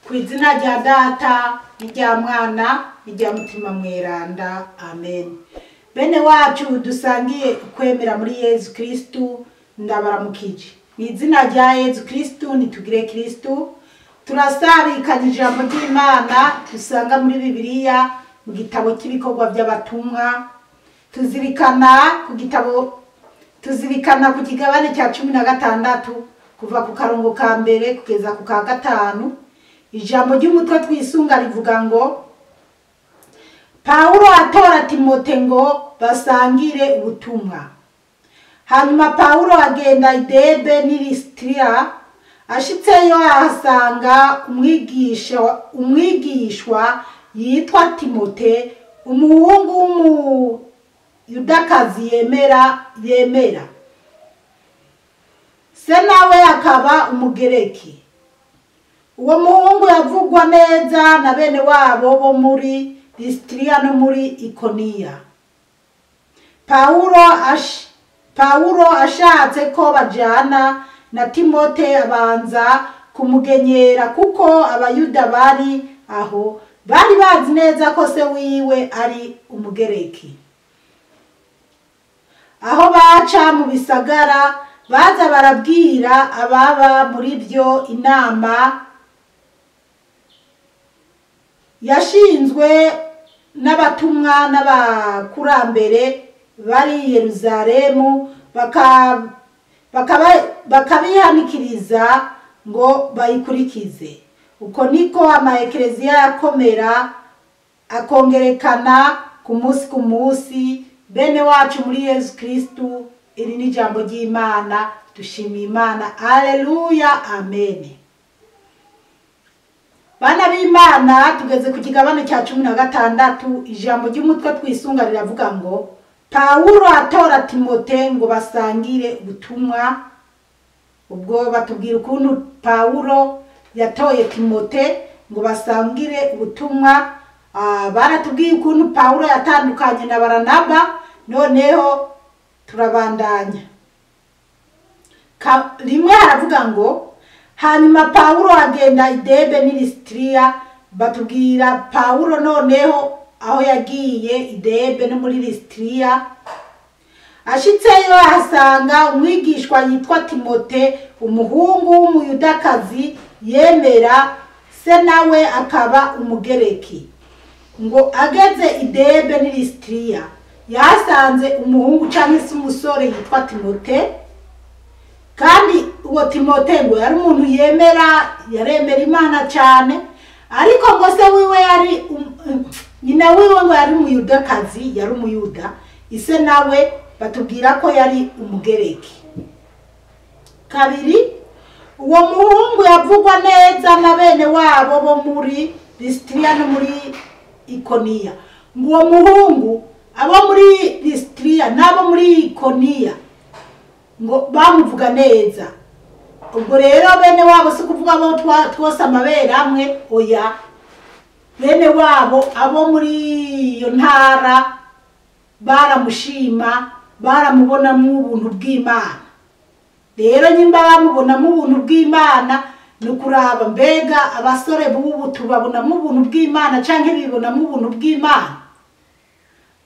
Ku izina rya Data n'irya Mwana n'irya Mutima Mweranda, amen. Bene wacu dusangiye ukwemera muri Yezu Kristu, ndabaramukije mu izina rya Yezu Kristu. Nitugire Kristu. Turasabikanya ijambo ry'Imana dusanga muri Bibiliya mu gitabo cy'ibikorwa by'abatumwa. Tuzirikana ku gitabo, tuzirikana ku kigabane cya 16, kuva ku karongo ka mbere kugeza ku ka gatanu. Ijambo ry'umutwe twisunga rivuga ngo: Pawulo atora Timote ngo basangire ubutumwa. Hanyuma Pawulo agenda i Debe n'i Lisitira. Ashitseyo ahasanga umwigishwa yitwa Timote, umuhungu w'umuyudakazi yemera, se nawe akaba umugereki. Uwo muhungu yavugwa neza na bene wabo bo muri Lisitiriya no muri Ikoniya. Pawulo ashatse ko bajana na Timote, abanza kumugenyera, kuko abayuda bari aho bari bazi neza ko se wiwe ari umugereki. Aho baca mu bisagara, baza barabwira ababa muri byo inama yashinzwe n'abatumwa n'abakurambere bari i Yeruzalemu, bakabihanikiriza ngo bayikurikize. Uko niko amaekereziya yakomera, akongerekana ku munsi ku munsi. Bene wacu muri Yezu Kristu, iri ni ijambo ry'Imana. Dushimiye Imana. Aleluya, amen. Bana b'Imana, tugeze ku kigabane cya 16. Ijambo ry'umutwe twisunga riravuga ngo: Pawulo atora Timote ngo basangire ubutumwa. Ubwo batubwira ukuntu Pawulo yatoye Timote ngo basangire ubutumwa. Baratubwiye ukuntu Pawulo yatandukanye na Baranaba. Noneho turabandanya. Rimwe haravuga ngo: hanyuma Pawulo agenda i Debe n'i Lisitiriya. Batubwira Pawulo noneho aho yagiye i Debe no muri Lisitiriya. Ashitseyo ahasanga umwigishwa yitwa Timote, umuhungu w'umuyudakazi yemera, se nawe akaba umugereki. Ngo ageze i Debe n'i Lisitiriya, yahasanze umuhungu cyangwa se umusore yitwa Timote. Kandi uwo Timote ngo yari umuntu yemera, yaremera Imana cyane, ariko ngo se wiwe yari nyina wiwe ngo yari umuyudakazi, yari umuyuda, ise nawe batubwira ko yari umugereki. Kabiri, uwo muhungu yavugwa neza na bene wabo bo muri Lisitiriya no muri Ikoniya. Ngo uwo muhungu, abo muri Lisitiriya n'abo muri Ikoniya ngo bamuvuga neza. Ubwo rero bene wabo si kuvuga abo twose amabere amwe, oya, bene wabo abo muri iyo ntara baramushima, baramubonamo ubuntu bw'Imana. Rero nyimba bamubonamo ubuntu bw'Imana, ni ukuraba mbega abasore b'ubu tubabonamo ubuntu bw'Imana canke bibonamo ubuntu bw'Imana?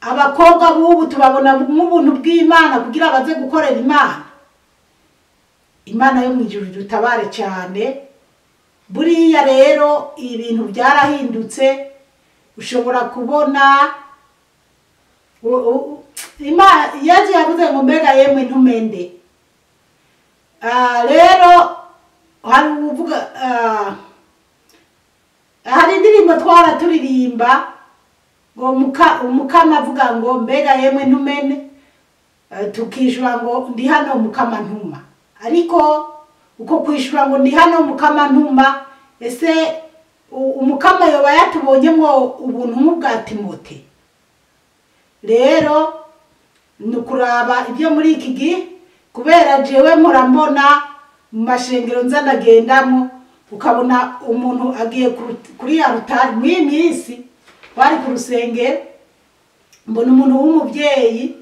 Abakobwa b'ubu tubabonamo ubuntu bw'Imana kugira baze gukorera Imana? Imana yo mu ijuru dutabare cyane. Buriya rero ibintu byarahindutse. Ushobora kubona Yezu yavuze ngo: mbega yemwe ntumende. Rero hari uvuga, hari indirimbo twara turirimba ngo umukama avuga ngo: mbega yemwe ntumene, tukishura ngo: ndi hano mukama ntuma. Ariko uko kwishura ngo: ndi hano mukama ntuma, ese umukama yoba yatubonyemo ubuntu nk'ubwa Timote? Rero ni ukuraba ibyo muri iki gihe, kubera jewe murambona mu mashengero nza ndagendamo, ukabona umuntu agiye kuri ya rutari. Mw'iyi minsi bari ku rusengero, mbona umuntu w'umubyeyi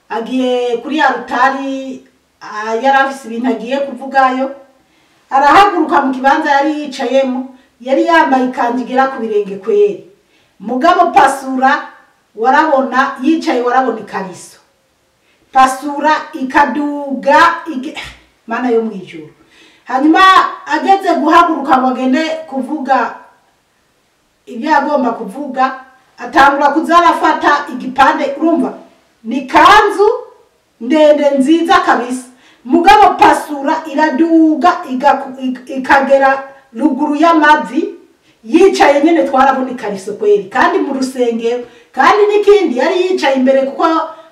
agiye kuri ya rutari, yari afise ibintu agiye kuvugayo. Arahaguruka mu kibanza yari yicayemo. Yari yambaye ikanzu igera ku birenge kweri, mugabo pasura warabona yicaye, warabona ikariso, pasura ikaduga Mana yo mwijuru. Hanyuma ageze guhaguruka ngo agende kuvuga ibyo yagomba kuvuga, atangura kuzarafata igipande. Urumva ni kanzu ndende nziza kabisa, mugabo pasura iraduga ikagera ruguru y'amavi. Yicaye nyene twarabona ikariso kweri, kandi mu rusengero. Kandi n'ikindi, yari yicaye imbere kuko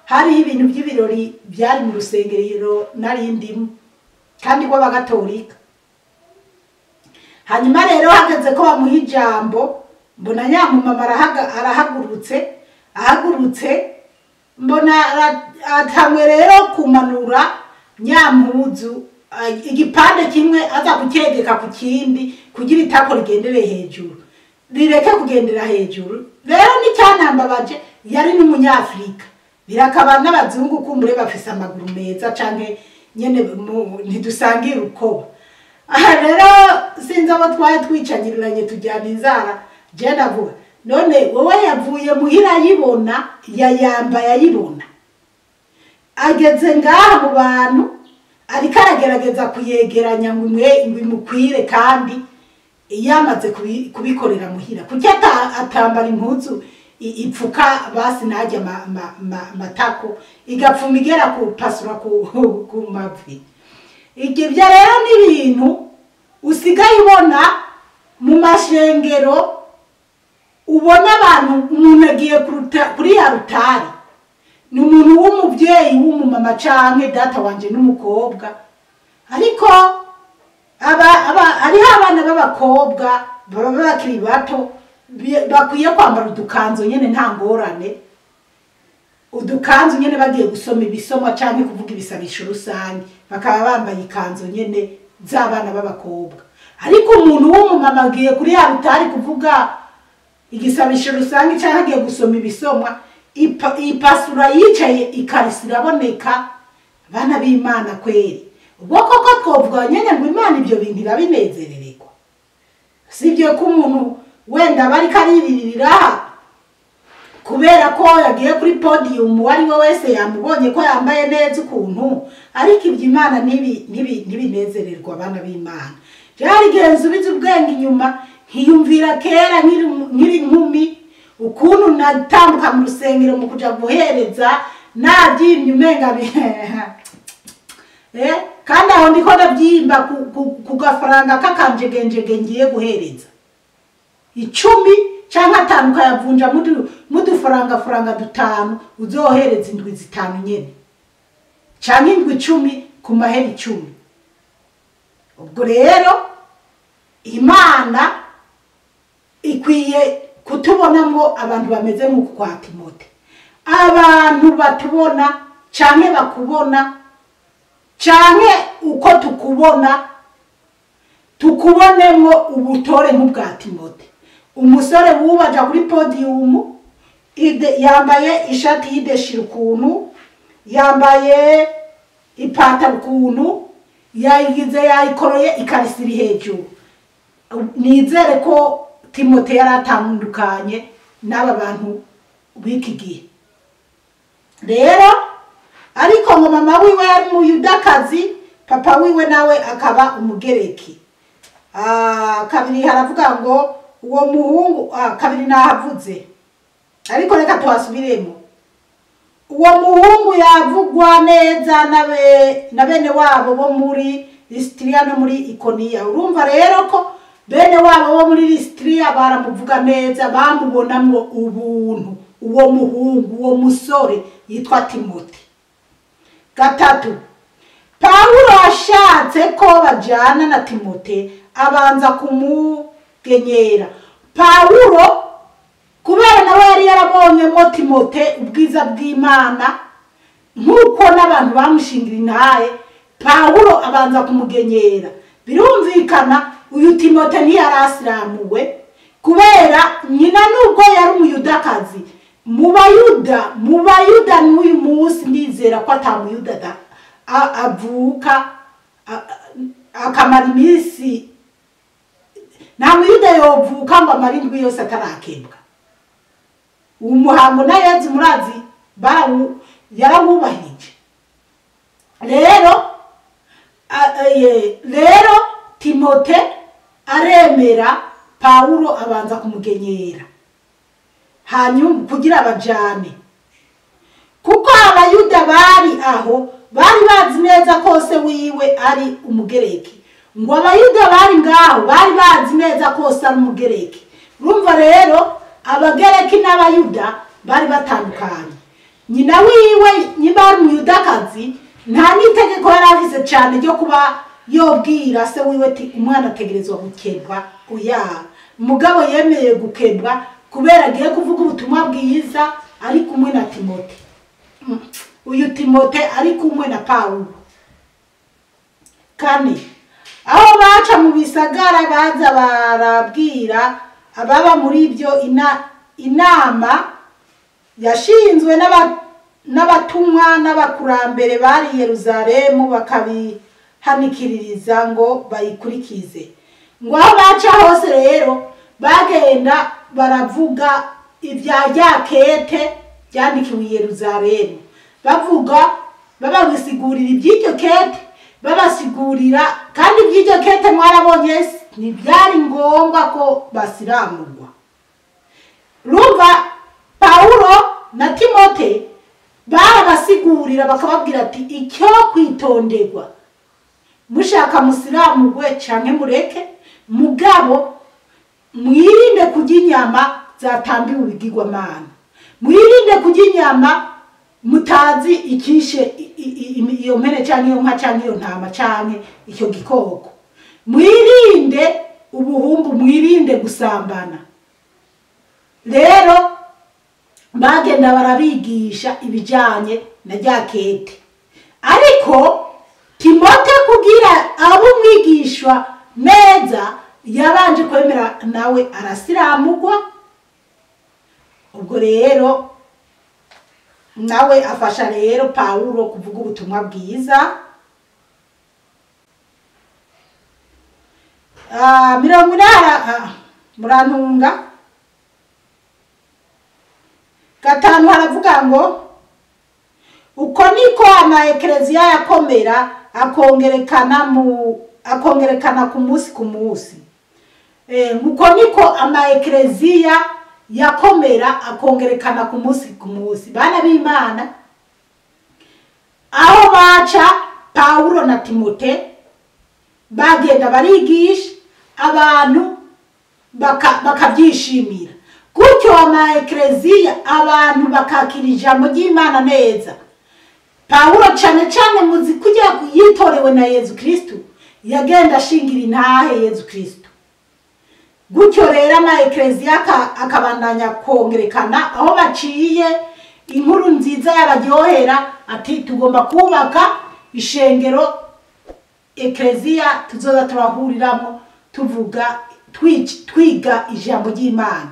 hariho ibintu by'ibirori byari mu rusengero nari ndimo, kandi rw'abagatolika. Hanyuma rero hageze ko bamuha ijambo, mbona nyamumama arahagurutse, ahagurutse mbona atangwe rero kumanura nyampuzu, igipande kimwe aza kucyegeka ku kindi kugira itako rigendere hejuru, rireke kugendera hejuru. Rero n'icyanambabaje, yari n'umunyafurika, birakaba n'abazungu kumbure bafise amaguru meza canke nyene ntidusangira urukoba. Aha rero sinzi abo twari twicanyiriranye tujyana inzara, je ndavuga: none wowe yavuye muhira ayibona, yayambaye ayibona, ageze ngaha mu bantu ariko aragerageza kuyegeranya ngo imwe ngo imukwire, kandi yamaze kubikorera muhira. Kuki atambara impuzu ipfuka basi najya matako igapfuma igera ku pasura ku mavi? Ibyo rero ni ibintu usigaye ubona mu mashengero, ubona abantu, umuntu agiye kuri ya rutari, ni umuntu w'umubyeyi w'umumama canke data wanje n'umukobwa, ariko hariho abana b'abakobwa baba bakiri bato bakwiye kwambara udukanzu nyene, nta ngorane, udukanzu nyene bagiye gusoma ibisomwa canke kuvuga ibisabisho rusange, bakaba bambaye ikanzu nyene z'abana b'abakobwa. Ariko umuntu w'umumama agiye kuri ya rutari kuvuga igisabisho rusange canke agiye gusoma ibisomwa, ipasura yicaye ikarisi iraboneka. Bana b'Imana kweri, ubwo koko twovuga nyene ngo Imana ibyo bintu irabinezerererwa? Sibyo ko umuntu wenda bariko ariririra kubera ko yagiye kuri podium, uwo ari we wese yamubonye ko yambaye neza ukuntu, ariko ibyo Imana ntibinezererwa. Abana b'Imana, byari igihe nsubiza ubwenge inyuma nkiyumvira kera nkiri inkumi, ukuntu natambuka mu rusengero mu kuja guhereza nabyimye umenga kandi aho ndiko ndabyimba ku gafaranga k'akanjegenjege ngiye guhereza 10 canke 5, ukayavunja mudufaranga faranga 5 uzohereza indwi 5 nyene canke indwi 10 ku mahera 10. Ubwo rero Imana ikwiye kutubonamwo abantu bameze nk'uku kwa Timote, abantu batubona canke bakubona canke uko tukubona, tukubonemwo ubutore nk'ubwa Timote. Umusore wubaja kuri podium yambaye ishati y'ideshira ukuntu, yambaye ipataro ukuntu, yayigize yayikoroye ikarisi iri hejuru. Nizere ko Timote yaratandukanye n'aba bantu b'iki gihe. Rero ariko ngo mama wiwe yari umuyudakazi, papa wiwe nawe akaba umugereki. Kabiri haravuga ngo uwo muhungu, kabiri nahavuze, ariko reka tuhasubiremo. Uwo muhungu yavugwa neza na bene wabo bo muri Lisitiriya no muri Ikoniya. Urumva rero ko bene wabo bo muri Lisitiriya baramuvuga neza, bamubonamwo ubuntu uwo muhungu, uwo musore yitwa Timote. 3, Pawulo ashatse ko bajana na Timote abanza kumugenyera. Pawulo kubera nawe yari yarabonyemo Timote ubwiza bw'Imana nk'uko n'abantu bamushingira intahe, Pawulo abanza kumugenyera. Birumvikana uyu Timote ntiyarasiramuwe kubera nyina nubwo yari umuyudakazi. Mu Bayuda n'uyu munsi ndizera ko atamuyuda avuka akamara iminsi. Nta muyuda yovuka ngo amare indwi yose atarakebwa. Uwo muhango na Yezu murazi yarawubahirije. Rero Timote aremera, Pawulo abanza kumugenyera hanyuma kugira abajane, kuko abayuda bari aho bari bazi neza ko se wiwe ari umugereki. Ngo abayuda bari ngaho bari bazi neza ko se ari umugereki. Urumva rero abagereki n'abayuda bari batandukanye. Nyina wiwe nyimba ari umuyudakazi, nta n'itegeko yari afise cane ryo kuba yobwira se wiwe ati umwana ategerezwa gukebwa. Oya, mugabo yemeye gukebwa kubera agiye kuvuga ubutumwa bwiza ari kumwe na Timote. Uyu Timote ari kumwe na Pawulo. Kane, aho baca mu bisagara baza barabwira ababa muri ibyo inama yashinzwe n'abatumwa n'abakurambere bari Yerusalemu, bakabihanikiririza ngo bayikurikize. Ngo aho baca hose rero bagenda baravuga ibya rya kete ryandikiwe Yerusalemu, bavuga babasigurira iby'iryo kete, babasigurira kandi iby'iryo kete mwarabonye ntibyari ngombwa ko basiramurwa. Urumva Pawulo na Timote barabasigurira bakababwira ati icyo kwitonderwa, mushaka musiramurwe canke mureke, mugabo mwirinde kurya inyama zatambiwe ibigirwamana, mwirinde kurya inyama mutazi ikishe iyo mpene canke iyo nka canke iyo ntama canke icyo gikoko, mwirinde ubuhumbu, mwirinde gusambana. Rero bagenda barabigisha ibijanye na rya kete. Ariko Timote kugira abo umwigishwa neza yabanje kwemera nawe arasiramugwa. Ubwo rero nawe afasha rero Pawulo kuvuga ubutumwa bwiza. 40 murantunga. 5 haravuga ngo uko niko ama ekleziya yakomera akongerekana ku munsi ku munsi. Uko niko ama ekleziya yakomera akongerekana ku munsi ku munsi. Bana b'Imana, aho baca Pawulo na Timote bagenda barigisha abantu bakabyishimira. Gutyo ama ekleziya abantu bakakira ijambo ry'Imana neza. Pawulo cane cane muzi kujya yitorewe na Yezu Kristo, yagenda ashingira intahe Yezu Kristo. Gutyo rero ama ekleziya akabandanya kongerekana, aho baciye inkuru nziza yabaryohera ati tugomba kubaka ishengero ekleziya tuzoza turahuriramo tuvuga twiga ijambo ry'Imana.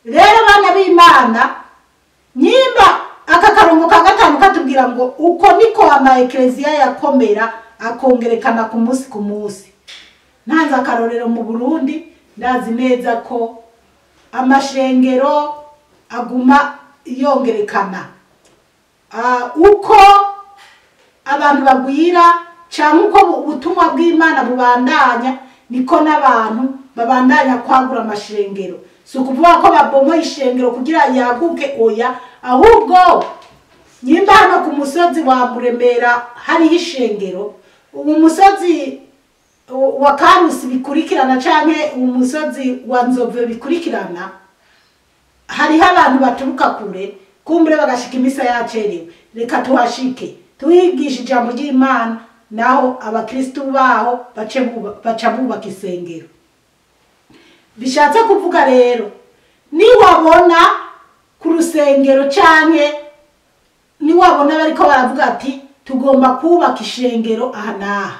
Rero bana b'Imana, nyimba aka karongo ka 5 katubwira ngo uko niko ama ekleziya yakomera akongerekana ku munsi ku munsi. Ntanze akarorero mu Burundi, ndazi neza ko amashengero aguma yongerekana. Uko abantu bagwira cyangwa uko ubutumwa bw'Imana bubandanya, niko n'abantu babandanya kwagura amashengero. Si ukuvuga ko babomoye ishengero kugira yaguke, oya, ahubwo nyimba hano ku musozi wa Muremera hariho ishengero, ubu musozi wa Karusi bikurikirana canke umusozi wa Nzove bikurikirana, hariho abantu baturuka kure kumbure bagashika imisa yacerewe. Reka tuhashike tuhigisha ijambo ry'Imana, naho abakristu baho baca bubaka isengero. Bishatse kuvuga rero niwabona ku rusengero canke niwabona bariko baravuga ati tugomba kubaka ishengero aha n'aha,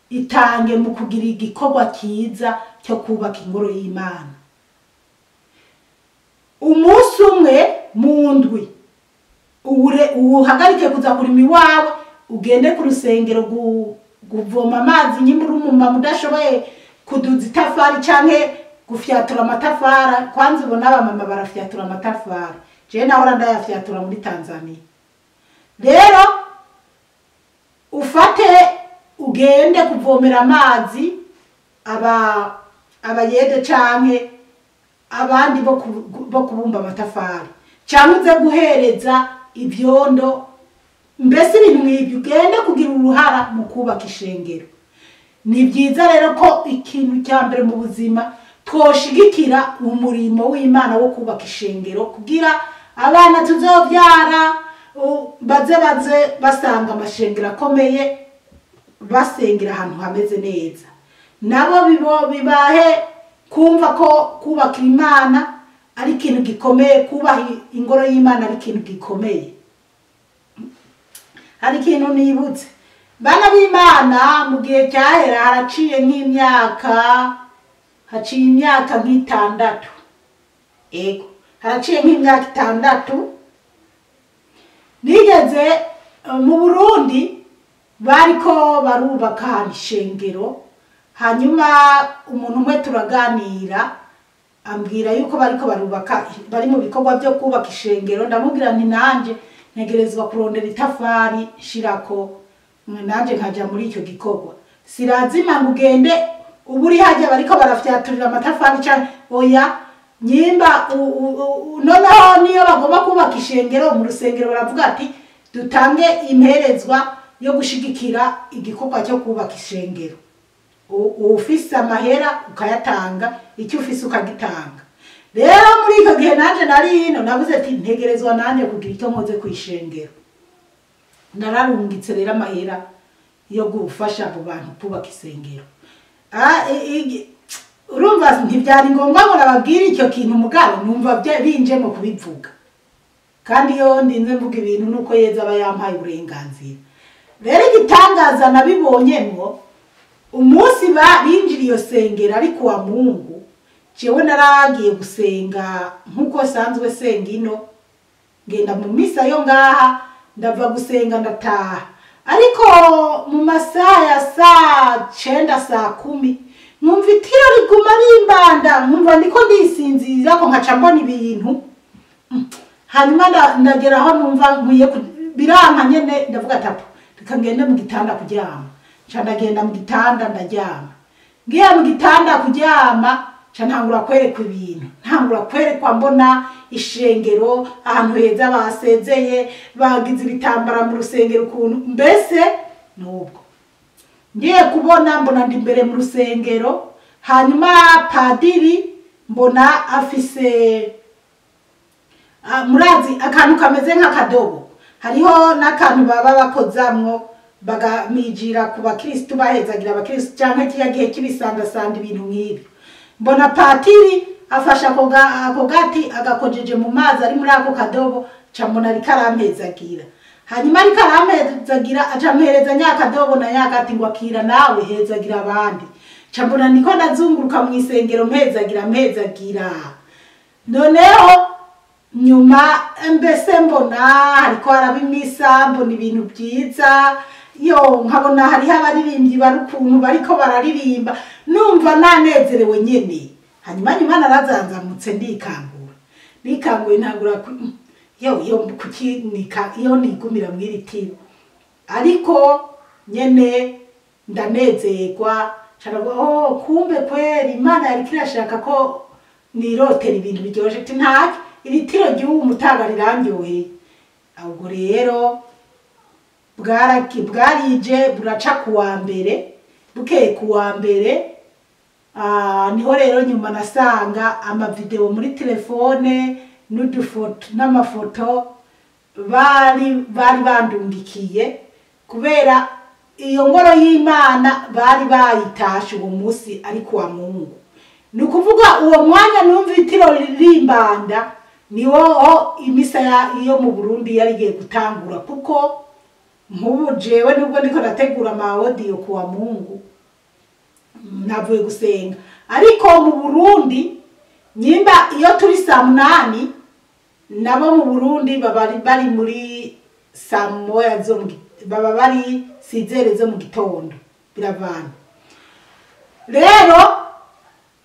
itange mu kugira igikorwa cyiza cyo kubaka ingoro y'Imana. Umunsi umwe mu ndwi uhagarike kuza kurima iwawe, ugende ku rusengero Kuvoma amazi nyimba uri umumama udashoboye kuduza itafari canke gufyatura amatafari. Kwanza ubona abamama barafyatura amatafari, jewe nahora ndayafyatura muri Tanzania. Rero ufate ugende kuvomera amazi abayede canke abandi bo kubumba amatafari, canke uze guhereza ivyondo, mbese ibintu nk'ibyo, ugende kugira uruhara mu kubaka ishengero. Ni byiza rero ko ikintu cya mbere mu buzima twoshigikira umurimo w'Imana wo kubaka ishengero, kugira abana tuzovyara baze basanga amashengero akomeye, basengera ahantu hameze neza, nabo bibahe kumva ko kubaka Imana ari ikintu gikomeye, kubaha ingoro y'Imana ari ikintu gikomeye. Hari ikintu nibutse, bana b'Imana, mu gihe cyahera haraciye nk'imyaka, haciye imyaka nk'itandatu, ego haraciye nk'imyaka 6, nigeze mu Burundi bariko barubaka ishengero. Hanyuma umuntu umwe turaganira ambwira yuko bariko barubaka, bari mu bikorwa byo kubaka ishengero. Ndamubwira nti nanje ntegerezwa kurondera itafari shirako nanje nkaja muri icyo gikorwa. Sirazima ngo ugende uburi hajya bariko barafyaturira amatafari cyane, oya. Nyimba noneho niyo bagomba kubaka ishengero mu rusengero baravuga ati dutange imperezwa yo gushigikira igikorwa cyo kubaka ishengero. Ufise amahera ukayatanga, icyo ufise ukagitanga. Rero muri icyo gihe nanje nari hino navuze ati ntegerezwa nanje kugira icyo nkoze ku ishengero. Nararungitse rero amahera yo gufasha abo bantu kubaka isengero. Urumva ntibyari ngombwa ngo nababwire icyo kintu, mugabo numva binjemo kubivuga, kandi iyo ndinze mvuga ibintu nuko Yezu aba yampaye uburenganzira. Rero igitangaza nabibonyemwo, umunsi binjira iyo sengero ariko wa Mungu, jewe naragiye gusenga nkuko sanzwe senga ino, ngenda mu misa yo ngaha, ndava gusenga ndataha. Ariko mu masaha ya saa 9 saa 10 nkumva itiro riguma rimbanda, nkumva ndiko ndisinzira ko nkaca mbona ibintu. Hanyuma ndagera aho numva nkwiye biranka nyene, ndavuga tapu reka ngende mu gitanda kuryama. Nca ndagenda mu gitanda ndaryama. Ngiye mu gitanda kuryama, nca ntangura kwerekwa ibintu, ntangura kwerekwa mbona ishengero ahantu heza basezeye, bagize ibitambara mu rusengero ukuntu, mbese nubwo ngiye kubona mbona ndi imbere mu rusengero. Hanyuma padiri mbona afise murazi akantu kameze nk'akadobo, hariho n'akantu baba bakozamwo bagamijira ku bakristu, bahezagira abakristu canke kiya gihe kibisandasanda ibintu nk'ibyo. Mbona patiri afasha ako gati agakojeje mu mazi ari muri ako kadobo, ca mbona ariko arampezagira. Hanyuma ariko arampezagira aca ampereza nyakadobo na nyagati ngo akira nawe hezagira abandi. Ca mbona niko ndazunguruka mu isengero mpezagira. Noneho nyuma mbese mbona hariko haraba imisa, mbona ibintu byiza, yo nkabona hariho abaririmbyi bari ukuntu bariko bararirimba, numva nanezerewe nyene. Hanyuma nyuma narazanzamutse ndikangura, nikanguye ntangura yo kukinika iyo nigumira mw'iri tiro, ariko nyene ndanezerwa. Oh, kumbe kweri Imana yariko irashaka ko nirotera ibintu biryoshe, ati ntake iri tiro ry'uwu mutaga rirandyoheye. Ubwo rero bwarije buraca kuwa mbere, bukeye kuwa mbere, niho rero nyuma nasanga amavideo muri telefone n'udufoto n'amafoto bari bandungikiye, kubera iyo ngoro y'Imana bari bayitashe uwo munsi ari kuwa Mungu. Ni ukuvuga uwo mwanya numva itiro ririmbanda niwo imisa iyo mu Burundi yari igiye gutangura, kuko nk'ubu jewe nubwo ndiko ndategura ama audio kuwa Mungu navuye gusenga, ariko mu Burundi nyimba iyo turi saa 8 nabo mu Burundi baba bari muri saa 1 zo baba bari 6 zo mu gitondo. Biravana. Rero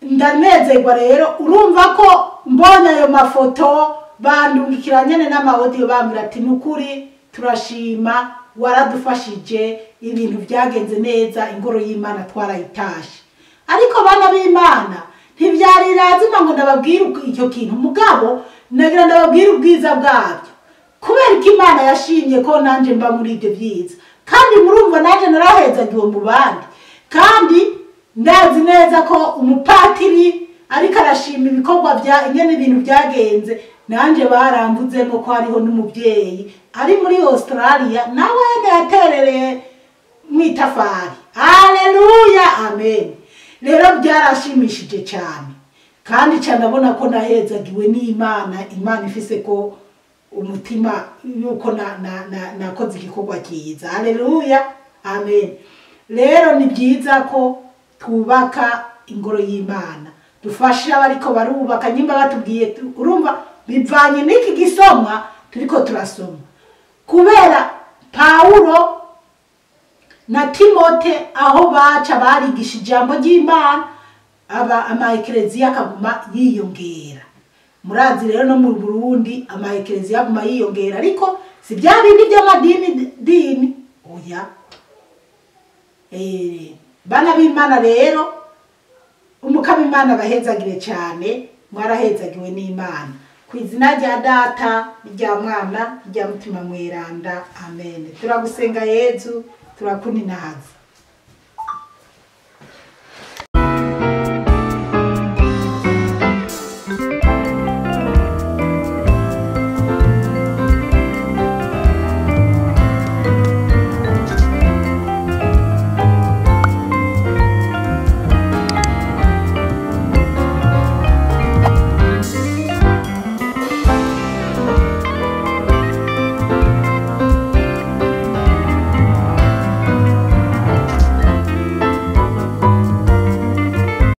ndanezerwa rero, urumva ko mbonye ayo mafoto bandungikira nyene n'amawodiyo, bambwira ati nukuri turashima, waradufashije, ibintu byagenze neza, ingoro y'Imana twarayitashe. Ariko bana b'Imana, ntibyari lazima ngo ndababwire icyo kintu, mugabo nagira ndababwire ubwiza bwabyo, kubera ko Imana yashimye ko nanje mba muri ibyo byiza. Kandi murumva nanje narahezagiwe mu bandi, kandi ndazi neza ko umupatiri ariko arashima ibikorwa bya ingene ibintu byagenze, nanje baramvuzemo ko hariho n'umubyeyi ari muri Australia nawe yaterereye mu itafari. Haleluya, amen. Rero byarashimishije cyane, kandi cyane ndabona ko nahezagiwe n'Imana. Imana ifise ko umutima yuko nakoze igikorwa cyiza. Haleluya, amen. Rero ni byiza ko twubaka ingoro y'Imana, dufashe abariko barubaka. Nyimba batubwiye, urumva bivanye n'iki gisomwa turiko turasoma, kubera Pawulo na Timote aho baca barigisha ijambo ry'Imana, aba ama ekereziya akaguma yiyongera. Murazi rero no mu Burundi ama ekereziya aguma yiyongera, ariko si bya bindi by'amadini dini, oya. Bana b'Imana rero, umukama Imana bahezagire cyane, mwarahezagiwe n'Imana. Ku izina rya Data, rya Mwana, rya Mutima Mweranda, amen. Turagusenga Yezu, turakuninahaza.